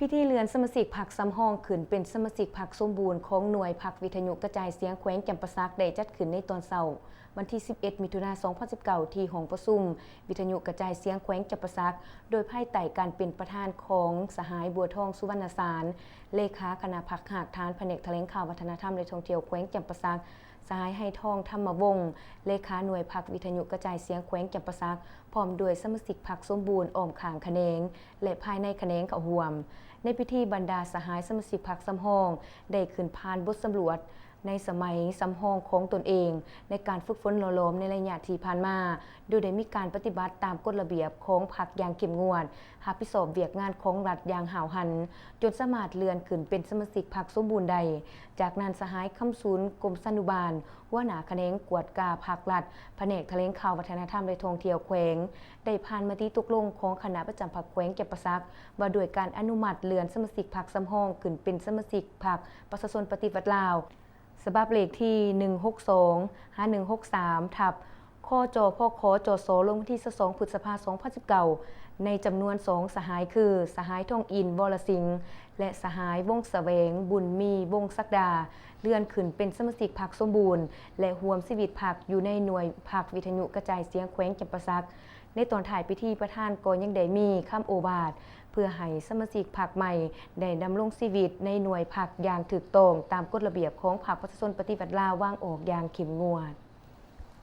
ພິທີເລື່ອນສະມາຊິກພັກສຳຮອງຂຶ້ນເປັນສະມາຊິກພັກສົມບູນຂອງໜ່ວຍພັກວິທະຍຸກະຈາຍສຽງແຂວງຈຳປາສັກ ໄດ້ຈັດຂຶ້ນໃນຕອນເຊົ້າ ວັນທີສິບເອັດ ມິຖຸນາ ສອງພັນສິບເກົ້າ ທີ່ຫ້ອງປະຊຸມວິທະຍຸກະຈາຍສຽງແຂວງຈຳປາສັກ ໂດຍພາຍໃຕ້ການເປັນປະທານຂອງສະຫາຍ ບົວທອງ ສຸວັນນະສານ ເລຂາຄະນະພັກຮາກຖານພະແນກຖະແຫຼງຂ່າວ ວັດທະນະທຳ ແລະ ທ່ອງທ່ຽວແຂວງຈຳປາສັກ, ສະຫາຍ ໄຮທອງ ທຳມະວົງ ເລຂາໜ່ວຍພັກວິທະຍຸກະຈາຍສຽງແຂວງຈຳປາສັກ ພ້ອມດ້ວຍສະມາຊິກພັກສົມບູນອ້ອມຂ້າງຂະແໜງ ແລະ ພາຍໃນຂະແໜງເຂົ້າຮ່ວມ. ໃນພິທີ ບັນດາສະຫາຍສະມາຊິກພັກສຳຮອງໄດ້ຂຶ້ນຜ່ານບົດສຳຫຼວດໃນສະໄໝສຳຮອງຂອງຕົນເອງ ໃນການຝຶກຝົນຫຼໍ່ຫຼອມໃນໄລຍະທີ່ຜ່ານມາ, ໂດຍໄດ້ມີການປະຕິບັດຕາມກົດລະບຽບຂອງພັກຢ່າງເຂັ້ມງວດ, ຮັບຜິດຊອບວຽກງານຂອງລັດຢ່າງຫ້າວຫັນ, ຈົນສາມາດເລື່ອນຂຶ້ນເປັນສະມາຊິກພັກສົມບູນໄດ້. ຈາກນັ້ນ ສະຫາຍ ຄຳສູນ ກົມສານຸບານ ຫົວໜ້າຂະແໜງກວດກາພັກລັດ ພະແນກຖະແຫຼງຂ່າວ ວັດທະນະທຳ ແລະ ທ່ອງທ່ຽວແຂວງ ໄດ້ຜ່ານມະຕິຕົກລົງຂອງຄະນະປະຈຳພັກແຂວງຈຳປາສັກ ວ່າດ້ວຍການອະນຸມັດເລື່ອນສະມາຊິກພັກສຳຮອງຂຶ້ນເປັນສະມາຊິກພັກປະຊາຊົນປະຕິວັດລາວ ສະບັບເລກທີ ໜຶ່ງຫົກສອງ ຫາ ໜຶ່ງຫົກສາມ ທັບ ຄຈ ພຂ ຈສ ລົງວັນທີ ຊາວສອງ ພຶດສະພາ ສອງພັນສິບເກົ້າ ໃນຈຳນວນສອງສະຫາຍ ຄື ສະຫາຍ ທອງອິນ ວໍລະສິງ ແລະ ສະຫາຍ ວົງສະແຫວງ ບຸນມີ ວົງສັກດາ ເລື່ອນຂຶ້ນເປັນສະມາຊິກພັກສົມບູນ ແລະ ຮ່ວມຊີວິດພັກຢູ່ໃນໜ່ວຍພັກວິທະຍຸກະຈາຍສຽງແຂວງຈຳປາສັກ. ໃນຕອນທ້າຍພິທີ ປະທານກໍຍັງໄດ້ມີຄຳໂອວາດ ເພື່ອໃຫ້ສະມາຊິກພັກໃໝ່ໄດ້ດຳລົງຊີວິດໃນໜ່ວຍພັກຢ່າງຖືກຕ້ອງຕາມກົດລະບຽບຂອງພັກປະຊາຊົນປະຕິວັດລາວວາງອອກຢ່າງເຂັ້ມງວດ.